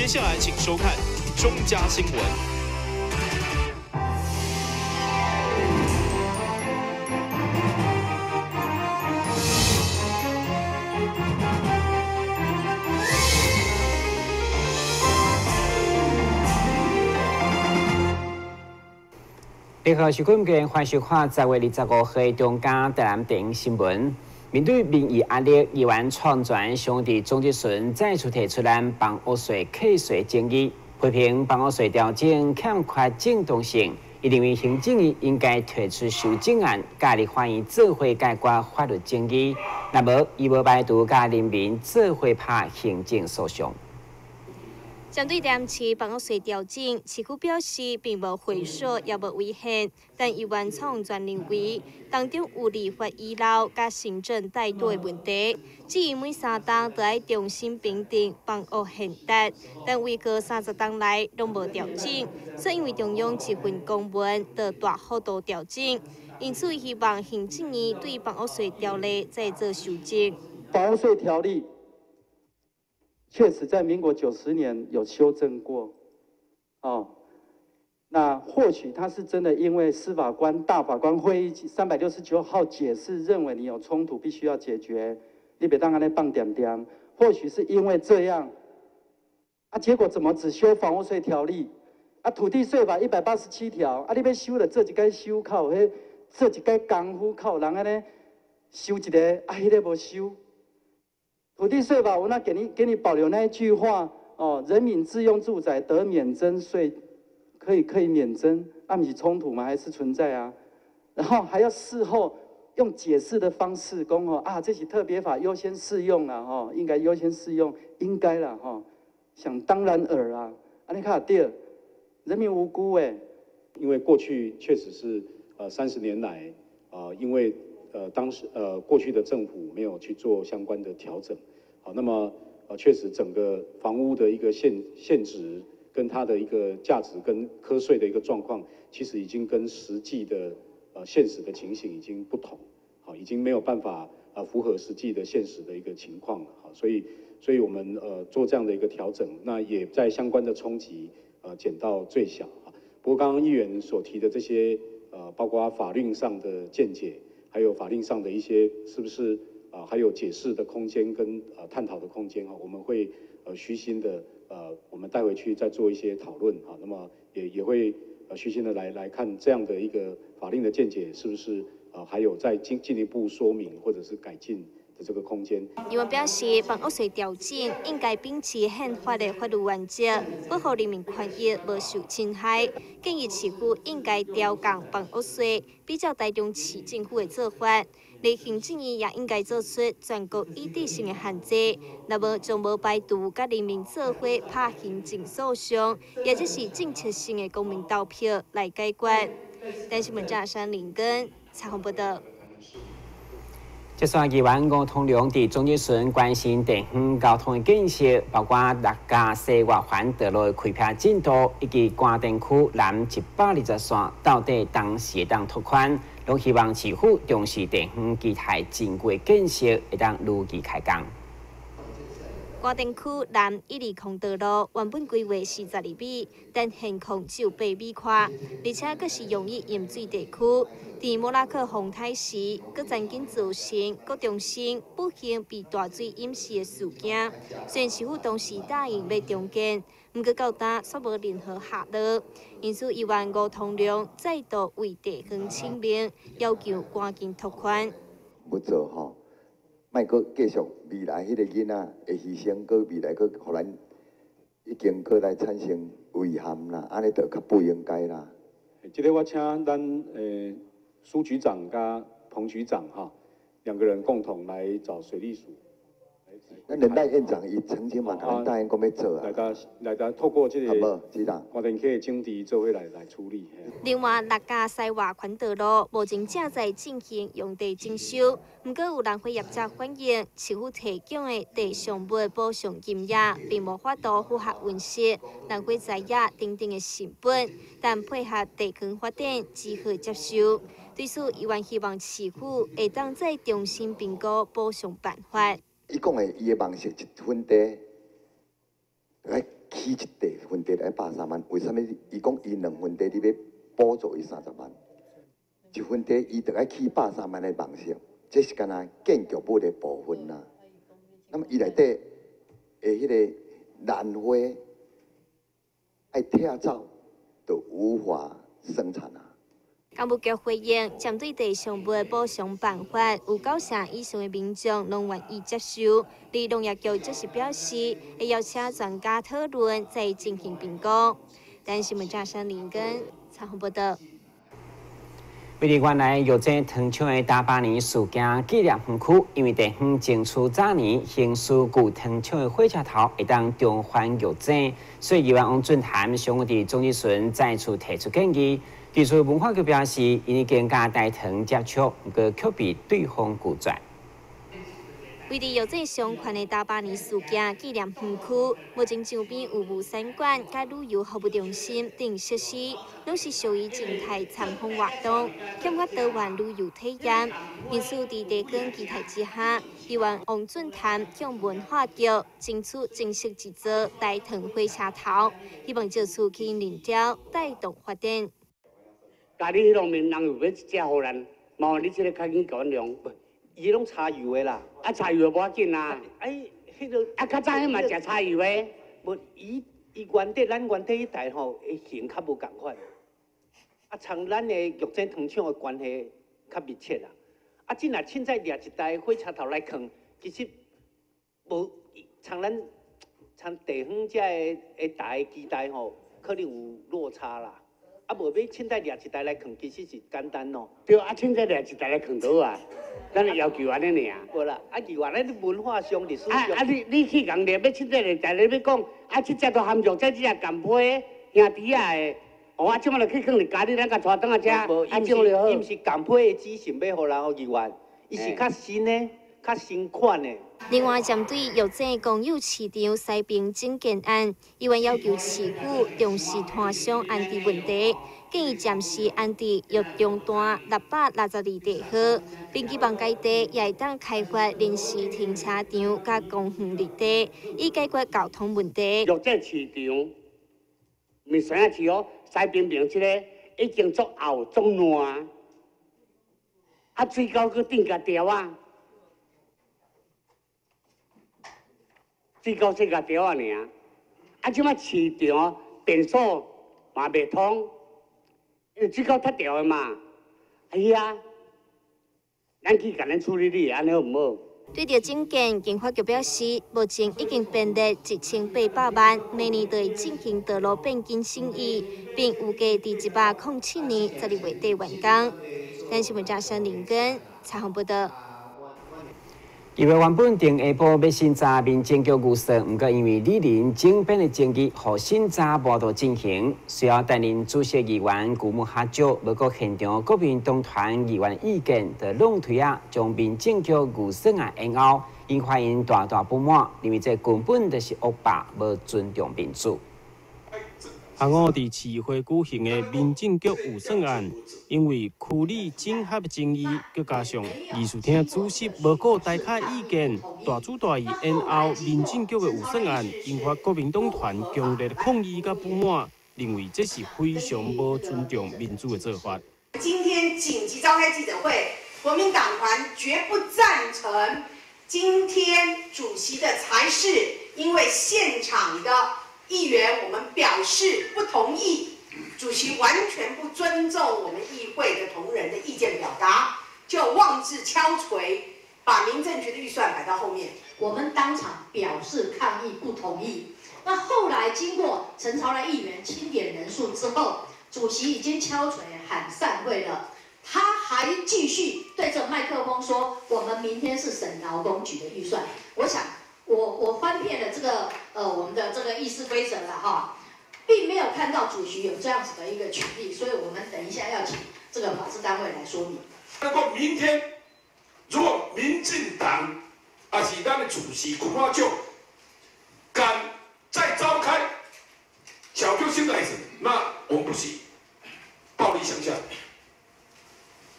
接下來請收看中嘉新聞。你好，是今天欢迎收看10月25號中嘉台南電影新聞。面對民意壓力，議員創全兄弟鍾志順再次提出咱房屋稅課稅爭議，批評房屋稅調整欠缺正當性。伊認為行政院應該提出修正案，佮立法院做伙解決法律爭議。若無，伊無排除佮人民做伙拍行政訴訟。針對台南市房屋稅調整，市府表示並無回溯，也無違憲。但議員創全認為，當中有立法遺漏佮行政怠惰的問題。至於每3冬都愛重新評定房屋現值，但為何30冬來攏無調整？所以因為中央一份公文就大幅度調整，因此希望行政院對房屋稅條例再做修正。房屋稅條例確實在民國90年有修正過，哦，那或許他是真的因為司法官大法官會議369號解釋認為你有衝突，必須要解決，你別當按呢放點點，或許是因為這樣，啊，結果怎麼只修房屋稅條例，啊，土地稅法187條，啊，你欲修了這一改修靠，彼這一改功夫靠人按呢修一個，啊，彼个無修。土地稅法，我那給你保留那一句話哦，人民自用住宅得免徵稅，可以免徵，那毋是衝突嗎？還是存在啊？然後還要事後用解釋的方式講哦啊，這是特別法優先適用啦，吼，應該優先適用，應該啦，吼，想當然爾啊，啊你看對，人民無辜欸。因為過去確實是30年來啊，因為當時過去的政府沒有去做相關的調整，好，那麼確實整個房屋的一個現值跟它的一個價值跟課稅的一個狀況，其實已經跟實際的現實的情形已經不同，好，已經沒有辦法符合實際的現實的一個情況了，好，所以我們做這樣的一個調整，那也在相關的衝擊減到最小啊。不過剛剛議員所提的這些包括法令上的見解，還有法令上的一些是不是啊？還有解釋的空間跟探討的空間啊，我們會虛心的我們帶回去再做一些討論啊。那麼也會虛心的來看這樣的一個法令的見解是不是還有再進一步說明或者是改進的這個空間。議員表示，房屋稅調整應該秉持憲法的法律原則，保護人民權益無受侵害。建議市府應該調降房屋稅，比照台中市政府的做法。而行政院也應該做出全國一致性的限制，若無將無排除佮人民做伙拍行政訴訟，也就是政策性的公民投票來解決。台視新聞記者林根採訪報道。這線議員吳通良佇總質詢關心地方交通的建設，包括六甲西外環道路的開闢進度，以及嘉田區南120線到底當時會當拓寬，攏希望市府重視地方其他真濟建設會當如期開工。嘉田區南120道路原本規劃42米，但現況只有8米寬，而且閣是容易淹水地區。佇莫拉克風颱時，閣曾經造成國中生不幸被大水淹死的事件。雖然市府當時答應欲重建，毋過到今卻無任何下落。因此，議員吳通良再度為地方請命，要求趕緊拓寬。不做吼，莫閣繼續未來彼個囡仔會犧牲，閣未來閣予咱已經閣來產生遺憾啦，按呢就較不應該啦。這個我請咱蘇局長佮彭局長哈，兩個人共同來找水利署。咱連賴院長伊曾經嘛共咱答應講欲做啊。來透過這個嘉田溪的整治做伙來處理。另外，六甲西外環道路目前正在進行用地徵收，毋過有南迴業者反映，市府提供的地上物補償金額並無法度符合溫室、南迴在野等等的成本，但配合地方發展，只好接受。對此，議員希望市府會當再重新評估補償辦法。伊講的，伊的夢是一分地，來起一塊分地愛130萬，為啥物？伊講伊兩分地你欲補助伊30萬，一分地伊就愛起130萬的房舍，這是干焦建築物的部分啦。那麼伊內底的彼个蘭花愛拆走，就無法生產啊。工務局回應，針對地上物補償辦法，有九成以上的民眾攏願意接受。而農業局則是表示，會邀請專家討論，再進行評估。台視新聞張生林根採訪報導。位佇原來玉井糖廠的大巴年事件紀念園區，因為地方爭取早年興修舊糖廠的火車頭會當重返玉井，所以議員王俊涵上午佇總質詢再次提出建議。對此文化局表示，𪜶已經佮台糖接觸，毋過卻被對方拒絕。位佇玉井上寬的大巴年事件紀念園區，目前周邊有物展館、佮旅遊服務中心等設施，攏是屬於靜態參訪活動，欠缺多元旅遊體驗。因此，佇地方期待之下，議員王俊潭向文化局爭取正式一座台糖火車頭，希望藉此去認雕帶動發展。家你彼方面人有欲一隻予咱，麻煩你這个較緊共阮量。伊攏柴油的啦，啊柴油的無要緊啊。哎，彼个啊較早彼嘛食柴油的。無，伊伊原底咱原底彼台吼，型較無仝款。啊，參咱的玉井糖廠的關係較密切啦。啊，這若凊彩掠一台火車頭來囥，其實無參咱參地方遮的的台期待吼，可能有落差啦。啊，無欲凊彩掠一台來囥，其實是簡單咯。對，啊，凊彩掠一台來囥就好啊。咱的要求按呢爾。無啦，啊，另外咱文化上、歷史上。啊啊！你去共掠，欲凊彩掠一台，你欲講啊，這隻都含玉井這隻共批兄弟仔的。哦，啊，這馬就去囥佇家裡，咱共帶轉來遮。無，伊毋是，伊毋是共批的資訊欲予人予議員，伊是較新的、較新款的。另外，針對玉井公有市場西平整建案，議員要求市府重視攤商安置問題，建議暫時安置玉中段662地號，並希望該地也會當開發臨時停車場佮公園綠地，以解決交通問題。玉井市場，毋是啥市哦，西平平這个已經足後足爛，啊水溝閣頂共掉啊！水溝洗共掉啊爾，啊，這擺市場電所嘛袂通，因為水溝塌掉的嘛。哎呀，咱去共咱處理理，按呢好毋好？對著整建，經發局表示，目前已經編列1800萬，明年就會進行道路變更審議，並預計佇107年12月底完工。台視新聞張林根採訪報導。因為原本定下晡欲審查民政局預算，毋過因為李林整編的爭議，予審查無度進行。需要擔任主席議員古木哈少，無顧現場國民黨團議員的意見，就挵槌仔將民政局預算案延後，引發𪜶大大不滿，認為這根本就是惡霸，無尊重民主。下午佇市會舉行的民政局預算案，因為區里整合爭議，閣加上議事廳主席無顧大家意見，大主大意延後民政局的預算案，引發國民黨團強烈的抗議佮不滿，認為這是非常無尊重民主的做法。今天緊急召開記者會，國民黨團絕不贊成今天主席的裁示，因為現場的議員，我們表示不同意，主席完全不尊重我們議會的同仁的意見表達，就妄自敲錘，把民政局的預算擺到後面。我們當場表示抗議，不同意。那後來經過陳朝來議員清點人數之後，主席已經敲錘喊散會了，他還繼續對着麥克風說：“我們明天是審勞工局的預算。”我想。我翻遍了這個我們的這個議事規則了哈，並沒有看到主席有這樣子的一個權利，所以我們等一下要請這個法制單位來說明。如果明天如果民進黨啊是咱的主席許阿舅敢再召開搶救性的，那我們不惜暴力相向，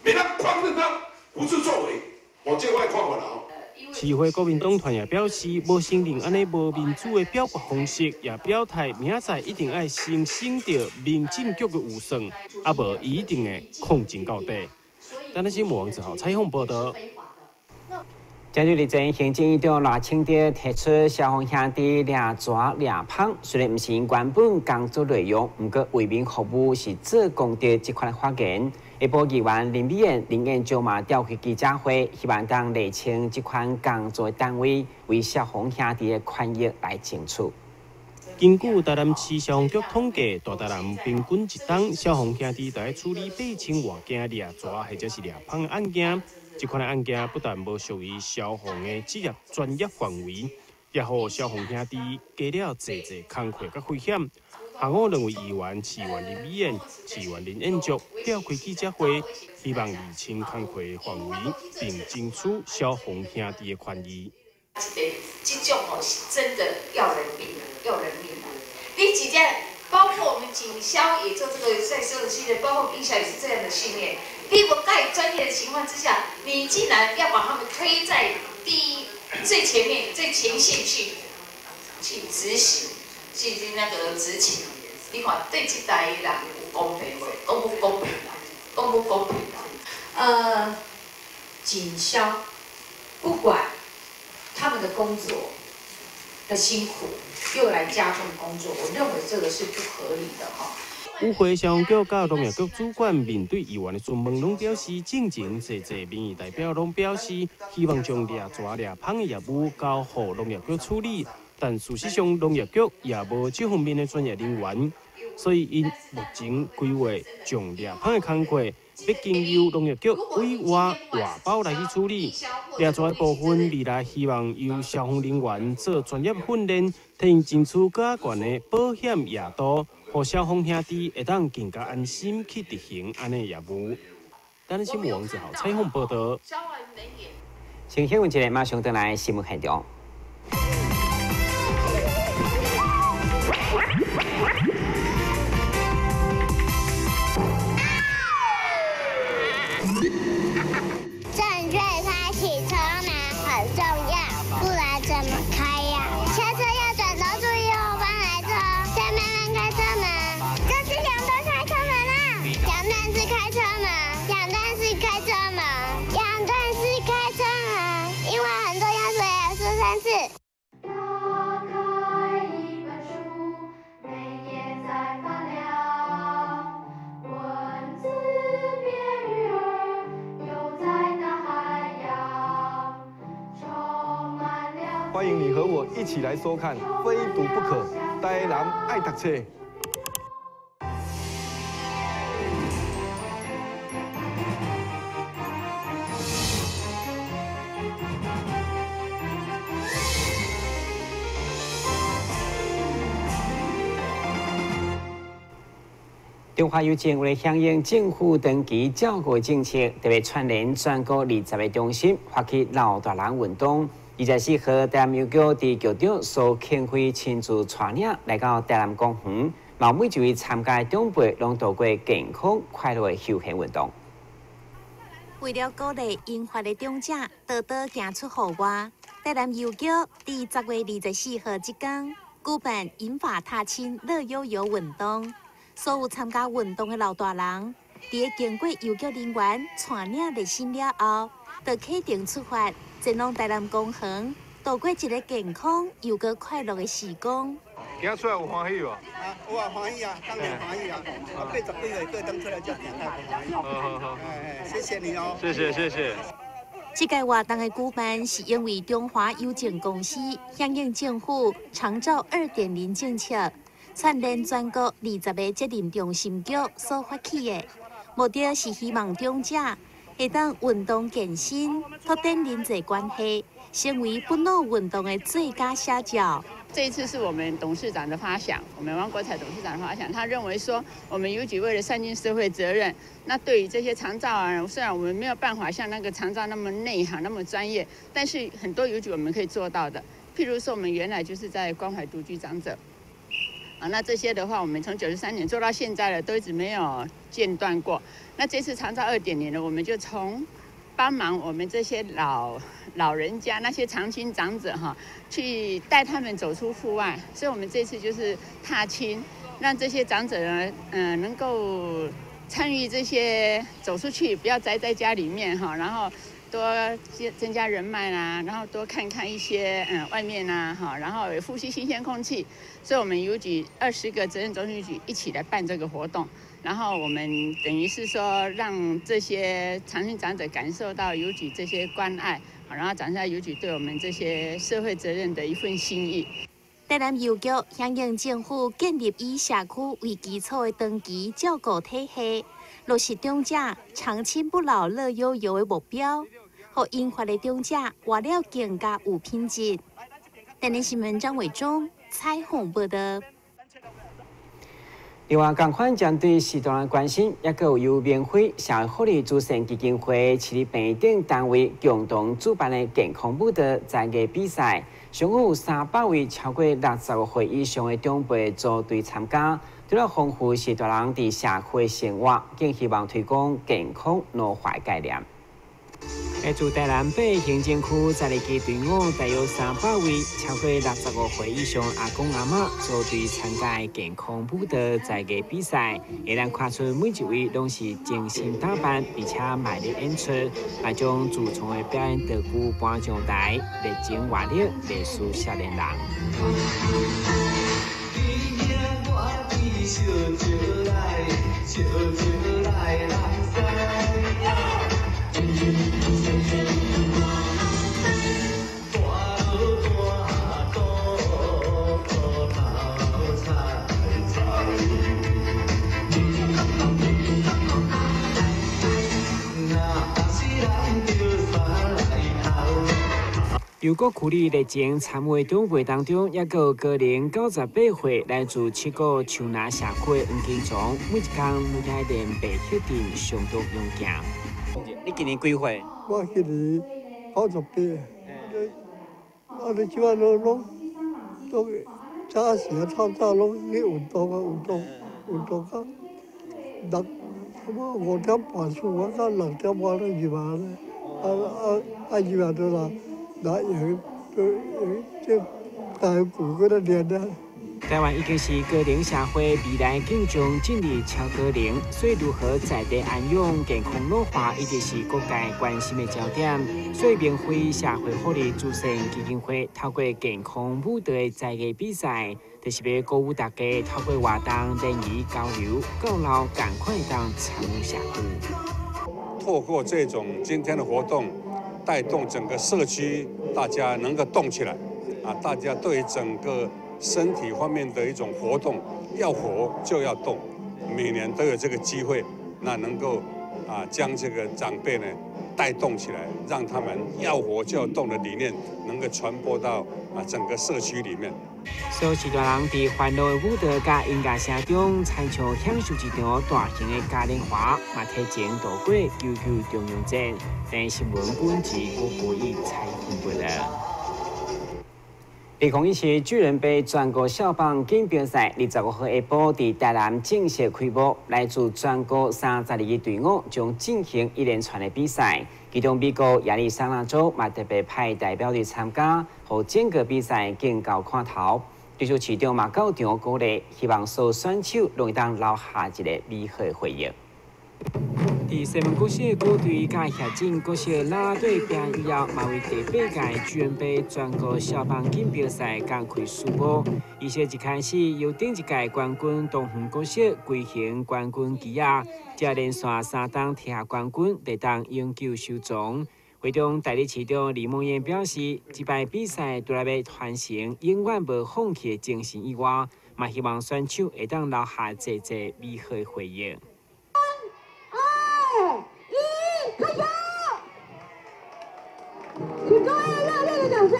免得匡正他不是作為，我這我的看法了。市会国民党团也表示，无承认按呢无民主的表决方式，也表态明仔载一定爱先审著民政局的预算，啊无伊一定会抗争到底。台南新闻王子豪采访报道。针对日前行政院长赖清德提出消防兄弟掠蛇掠蚌，虽然毋是𪜶原本工作内容，毋过为民服务是做功德这款发言。下晡议员林美燕、林彦章嘛召开记者会，希望当厘清这款工作单位为消防兄弟的权益来争取。根据台南市消防局统计，大台南平均一冬消防兄弟就爱处理8000外件掠蛇或者是掠蚌案件。这款的案件不但无属于消防的职业专业范围，也予消防兄弟加了济济工课佮危险。下午两位议员、市议员林美燕、市议员林彦卓召开记者会，希望厘清工课的范围，并争取消防兄弟的权益。这种哦是真的要人命，要人命啊！你直接包括我们警消也做这个在这种训练，包括警消也是这样的训练。你不盖专业的情况之下，你竟然要把他们推在第一、最前面、最前线去执行、去那个执勤，你看对这代人有公平无？讲不公平啦，讲不公平啦。警消不管他们的工作的辛苦，又来加重工作，我认为这个是不合理的哈。与会消防局佮农业局主管面对议员的询问，拢表示进前济济民意代表拢表示希望将掠蛇掠蚌的业务交予农业局处理，但事实上农业局也无这方面的专业人员，所以𪜶目前规划将掠蚌的工课欲经由农业局委外外包来去处理。掠蛇的部分，未来希望由消防人员做专业训练，替𪜶争取较悬的保险额度。予消防兄弟会当更加安心去执行按呢业务。台南新闻王子豪采访报道。先休息一下，马上转来新闻现场。正确开启车门很重要，不然怎么开呀？下车要转头注意后方来车，再慢慢开车门。这是两段开车门啦，两段式开车门，两段式开车门，两段式开车门，因为很重要，所以要说3次。打开一本书，每页在发亮，文字变鱼儿，游在大海洋，充满了。欢迎你和我一起来收看《非读不可》，台南爱读册。中华邮政为了响应政府长期照顾政策，特别串联全国20个中心发起老大人运动。24号，台南邮局伫局长苏庆辉亲自带领来到台南公园，嘛每一位参加的长辈拢度过健康快乐的休闲运动。为了鼓励银发的长者多多行出户外，台南邮局伫10月24号这天举办银发踏青乐悠悠运动。所有参加运动的老大人，伫咧经过邮局人员带领热身了后，就启程出发，前往台南公园，度过一个健康又阁快乐的时光。行出来有欢喜无？啊，有啊，欢喜啊，当然欢喜啊！啊，80几岁阁当出来遮行，太欢喜。好好好，哎，谢谢你哦。谢谢谢谢。这个活动的举办是因为中华邮政公司响应政府长照2.0政策。串联全国20个责任中心局所发起的，目的是希望长者会当运动健身，拓展人际关系，成为本脑运动的最佳写照。这一次是我们董事长的发想，我们王国才董事长的发想，他认为说，我们邮局为了善尽社会责任，那对于这些长照啊，虽然我们没有办法像那个长照那么内行、那么专业，但是很多邮局我们可以做到的。譬如说，我们原来就是在关怀独居长者。啊，那这些的话，我们从93年做到现在了，都一直没有间断过。那这次长照2.0呢，我们就从幫忙我們這些老人家那些長青長者哈，去帶他們走出戶外。所以我們這次就是踏青，讓這些長者呢，能夠參與這些走出去，不要宅在家裡面哈，然後多增加人脈啦，然後多看看一些外面啊哈，然後呼吸新鮮空氣。所以我們郵局20個責任中心局一起來辦這個活動。然後我們等於是說，讓這些長青長者感受到郵局這些關愛，然後展現郵局對我們這些社會責任的一份心意。台南郵局響應政府建立以社區為基礎的長期照顧體系，落實長者長青不老樂悠悠的目標，予銀髮的長者活了更加有品質。台南新聞張偉忠採訪報道。另外，仝款針對序大人關心，抑閣有由明輝社會福利慈善基金會、市立病等單位共同主辦的健康舞蹈才藝比賽，上午有300位超過65歲以上的長輩組隊參加，除了豐富序大人佇社區的生活，更希望推廣健康老化概念。來自台南北行政區12支隊伍，大約300位超過65歲以上阿公阿嬤組隊參加健康舞蹈才藝比賽，會當看出每一位攏是精心打扮，並且賣力演出，來將自創的表演道具搬上台，熱情活力，類似少年人。由各區里熱情參與長輩當中，抑閣有高齡98歲來自七股樹林社區的黃金松，每一工攏愛練白血鎮相當勇健。你今年幾歲？我今年98。我你這擺攏早時啊，透早攏去運動啊，運動到六5點半出發，到6點外咧入來咧，入來就來。來用用這大鼓閣咧練啊。台灣已經是高齡社會，未來更將進入超高齡，所以如何在地安養、健康老化，一直是各界關心的焦點。所以，明輝社會福利慈善基金會透過健康舞蹈的才藝比賽，就是欲鼓舞大家透過活動聯誼交流，到老仝款會當參與社區。透過這種今天的活動，帶動整個社區，大家能夠動起來，啊，大家對整個身體方面的一種活動，要活就要動，每年都有這個機會，那能夠啊將這個長輩呢帶動起來，讓他們要活就要動的理念能夠傳播到啊整個社區裡面。所有序大人佇歡樂的舞蹈佮音樂聲中，親像享受一場大型的嘉年華，嘛提前度過九九重陽節。電視新聞本節郭國義採訪報導。2017巨人盃全國少棒錦標賽25號下晡佇台南正式開幕，來自全國32支隊伍將進行一連串的比賽，其中美國亞利桑那州嘛特別派代表隊參加，予整個比賽更𠢕看頭。對手市長嘛到場鼓勵，希望所有選手攏會當留下一個美好的回憶。佇西門國小鼓隊佮協進國小啦啦隊表演以後，嘛為第八屆巨人盃全國少棒錦標賽揭開序幕。儀式一開始，由頂一屆冠軍東園國小舉行冠軍旗仔，接連續3冬提下冠軍，得當永久收藏。會中代理市長李夢燕表示，這擺比賽除了欲傳承永遠無放棄的精神以外，嘛希望選手會當留下濟濟美好的回憶。 2、1，開始！請各位熱烈的掌聲。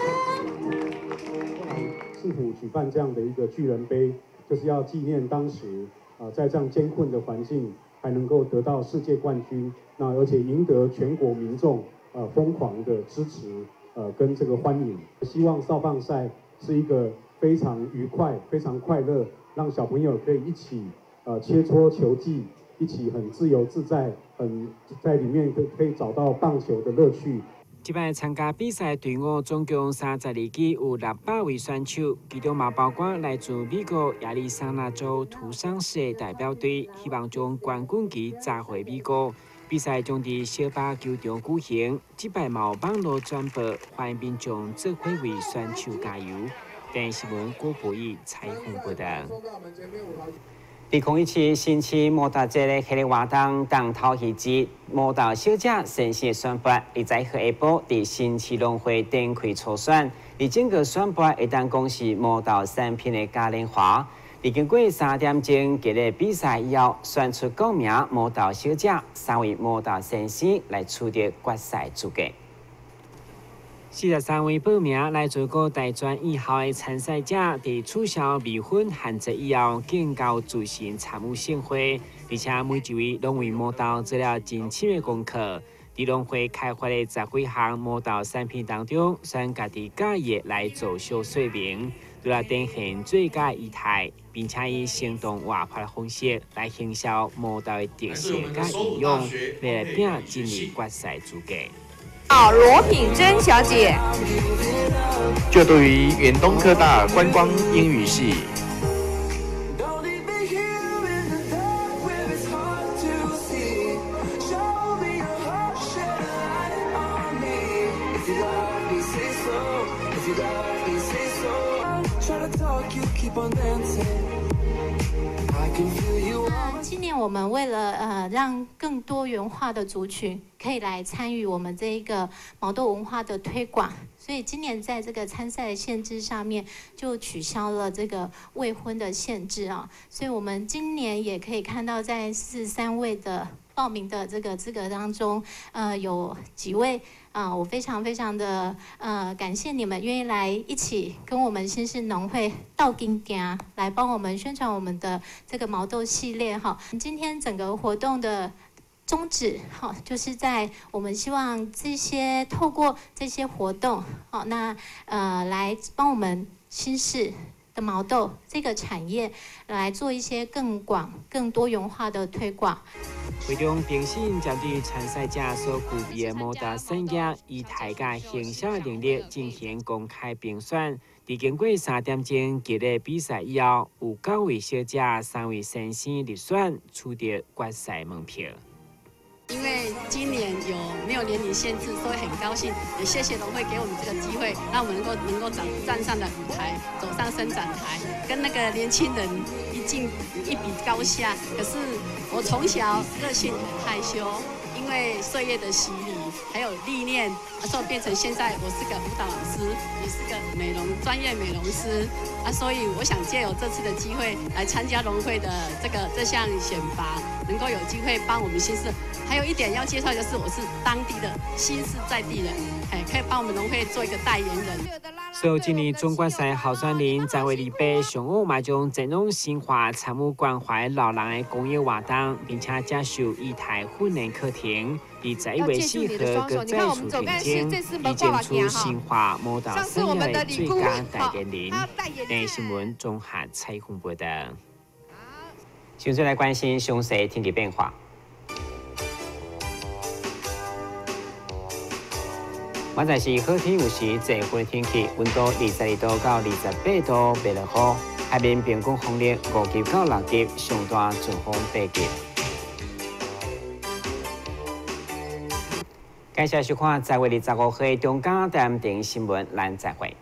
市府舉辦這樣的一個巨人盃，就是要紀念當時啊，在這樣艱困的環境，還能夠得到世界冠軍，那而且贏得全國民眾瘋狂的支持，跟這個歡迎。希望少棒賽是一個非常愉快、非常快樂，讓小朋友可以一起切磋球技。一起很自由自在，很在裡面可以找到棒球的樂趣。這擺參加比賽隊伍總共32支，有600位選手，其中嘛包括來自美國亞利桑那州圖桑市的代表隊，希望將冠軍旗揸回美國。比賽將佇小巴球場舉行，這擺嘛有網路轉播，歡迎民眾做伙為選手加油。電視新聞郭博義採訪報導。2017新市毛豆節的系列活動，重頭戲之毛豆小姐先生的選拔，20號下晡佇新市農會展開初選，而整個選拔會當講是毛豆產品的嘉年華。佇經過3點鐘激烈比賽以後，選出9名毛豆小姐，3位毛豆先生來取得決賽資格。43位報名來自各大專院校的參賽者，佇取消未婚限制以後，更加有自信參與盛會，而且每一位攏為毛豆做了真深的功課。佇農會開發的10幾項毛豆產品當中，選家己佮意來做小說明，除了展現最佳儀態，並且以生動活潑的方式來行銷毛豆的特色佮營養，來拼進入決賽資格。羅品珍小姐，就讀於遠東科大觀光英語系。那今年我們為了讓更多元化的族群可以來參與我們這一個毛豆文化的推廣，所以今年在這個參賽的限制上面就取消了這個未婚的限制啊，所以我們今年也可以看到在43位的報名的這個資格當中，有幾位啊，我非常非常的感謝你們願意來一起跟我們新市農會鬥陣行，來幫我們宣傳我們的這個毛豆系列哈。今天整個活動的宗旨，好，就是在我們希望這些透過這些活動，好，那來幫我們新市的毛豆這個產業來做一些更廣、更多元化的推廣。會中評審針對參賽者所具備的毛豆產業、儀態佮行銷能力進行公開評選。佇經過3點鐘激烈比賽以後，有9位小姐、3位先生入選，取得決賽門票。因為今年有沒有年齡限制，所以很高興，也謝謝農會給我們這個機會，讓我們能夠站上了舞台，走上伸展台，跟那個年輕人一比高下。可是我從小個性很害羞，因為歲月的洗禮還有歷練，所以變成現在我是個舞蹈老師，也是個美容專業美容師啊，所以我想借由這次的機會來參加農會的這項選拔，能夠有機會幫我們新市。還有一點要介紹的是，我是當地的新市在地人，可以幫我們農會做一個代言人。所以今年總決賽候選人10月28上午嘛將前往新華參與關懷老人的公益活動，並且接受儀態訓練課程。佇11月4號，閣再次競爭，以爭取新華毛豆產業的最佳代言人。電視新聞綜合採訪報導。首先來關心詳細天氣變化。現在是好天有時濟雲天氣，溫度22度到28度，袂落雨。海面平均風力5級到6級，上大陣風8級。感謝收看10月25號中嘉台南新聞，咱再會。